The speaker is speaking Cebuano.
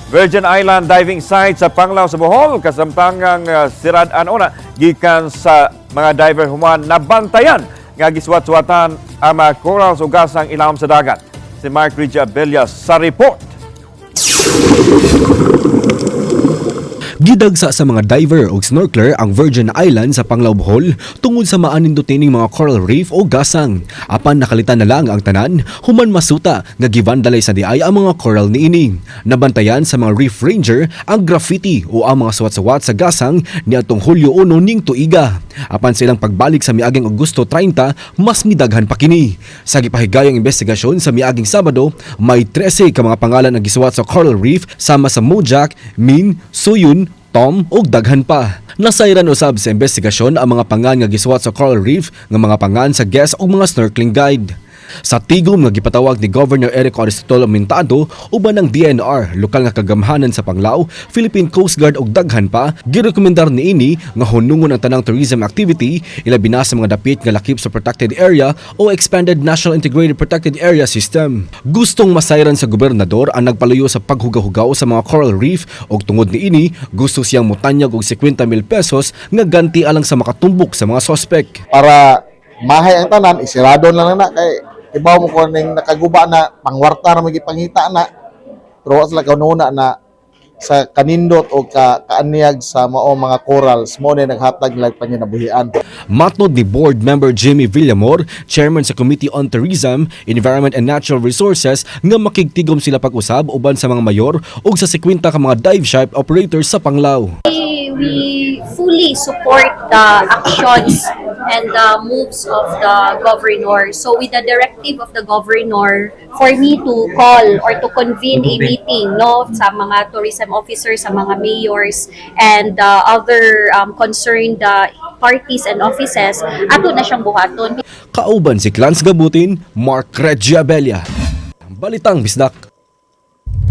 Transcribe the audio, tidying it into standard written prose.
Virgin Island diving site sa Panglao sa Bohol kasamtangang sirad-an una gikan sa mga diver human nabantayan nga gisuwat-suwatan ang mga corals ug gasang ilawom sa dagat. Si Mark Regia Abella sa report. Gidagsa sa mga diver o snorkeler ang Virgin Island sa Panglao, Bohol tungod sa maanindutin mga coral reef o gasang. Apan nakalitan na lang ang tanan human masuta nga givandalize sa diay ang mga coral niini. Nabantayan sa mga reef ranger ang graffiti o ang mga suwat-suwat sa gasang niadtong Hulyo 1 ning tuiga. Apan sa ilang pagbalik sa miaging Agosto 30, mas midaghan pa kini. Sa gipahigayang investigasyon sa miaging Sabado, may 13 ka mga pangalan ang gisuwat sa coral reef sama sa Mojak, Min, Suyun, Tom ug daghan pa. Nasayran usab sa investigasyon ang mga pangan nga gisuwat sa coral reef nga mga pangan sa guest ug mga snorkeling guide. Sa tigom nga gipatawag ni Governor Eric Aristotle Aumentado uban ng DENR, lokal nga kagamhanan sa Panglao, Philippine Coast Guard ug daghan pa, girekomendar niini nga hunungon ang tanang tourism activity, ilabi na sa mga dapit nga lakip sa protected area o Expanded National Integrated Protected Area System. Gustong masayran sa gobernador ang nagpaluyo sa paghugahugaw sa mga coral reef ug tungod niini gusto siyang motanyag og 50 mil pesos nga ganti alang sa makatumbok sa mga sospek. Para mahay ang tanan, isirado na lang na kay ibaw mo ko ning nakaguba na pangwarta ra magipangita na, pero wa sila kauna na sa kanindot o kaanyag sa mao mga corals mo na naghatag nila panginabuhian. Matnod ni Board Member Jimmy Villamor, Chairman sa Committee on Tourism, Environment and Natural Resources, nga makigtigom sila pag-usab uban sa mga mayor ug sa 50 ka mga dive shop operators sa Panglao. We fully support the actions and the moves of the governor. So with the directive of the governor for me to call or to convene a meeting, no, sa mga tourism officers, sa mga mayors and other concerned parties and offices, ato na siyang buhaton. Kauban si Clans Gabutin, Mark Regia Bella. Balitang Bisdak.